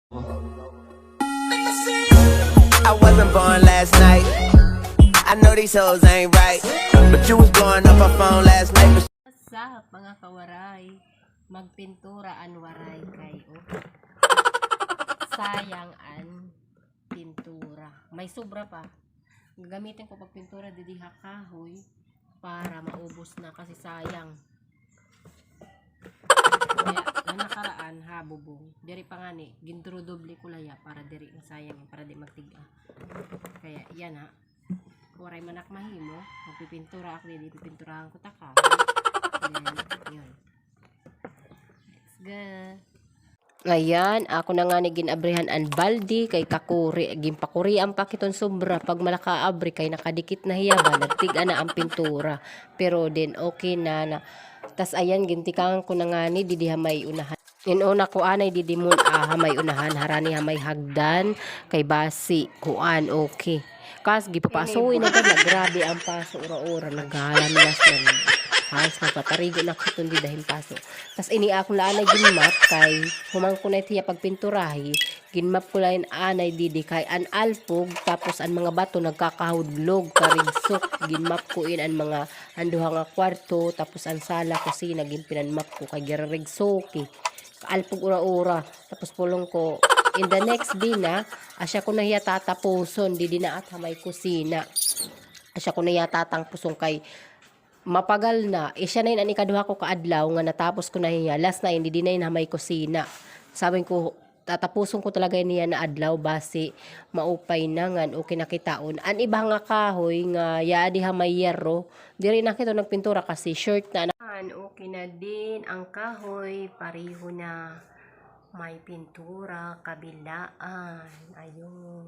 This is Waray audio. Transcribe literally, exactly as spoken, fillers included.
I wasn't born last night. I know these hoes ain't right, but you was blowing up her phone last night. But What's up, mga kawaray? Magpintura an waray kay, oh. Sayang an pintura. May sobra pa. Gagamitin ko pagpintura didi ha kahoy para maubos na kasi sayang. Kaya, an nakaraan, ha, bubong. Diri pa ngani, gindurudoble ko la hiya para diri masayang, para di magtig-a. Kaya, yana. Waray man ak mahimo, magpipintura ak didi, pipinturahan ko ta kahoy. Then, yun. Let's go. Ayan, ako na ngani gin-abrihan an baldi kay kakuri, ginpakurian pa ak hiton sobra pag malakaabri kay nakadikit na hiya ba, nagtig-a na an pintura. Pero then okay na, na. Tas ayan, gintikangan ko na ngani didi ha may unahan. Inuna ko anay didi mun-a ha may unahan, harani ha may hagdan, kay basi, kuan, okay. Kas gipapasuy na gud, grabe an paso, ura-ura, naghalandas na. Halos nagpaparigo na ak hiton dida hin paso. Tas ini akon la anay ginmap kay human ko na it hiya pagpinturahi, ginmap ko la in anay didi kay an alpog, tapos an mga bato nagkakahudlog, karigsok. Ginmap ko in an mga, an duha nga kwarto, tapos an sala, kusina, ginpinanmap ko kay girarigsoki. Kaalpog ura-ura. Tapos pulong ko, in the next day na, asya ko na hiya tatapuson, didi na at ha may kusina. Asya ko na hiya tatangpuson kay mapagal na. Isya na in an ikaduha ko ka adlaw nga natapos ko na hiya. Last na in, didi na in ha may kusina. Sabi ko, tatapuson ko talaga in hiya na adlaw, basi maupay na ngan okay na kitaon. An iba nga kahoy nga yaadi ha may yerro, diri na kito nagpintura kasi short na na. An okay na din, ang kahoy, pareho na. May pintura, kabilaan. Ayun.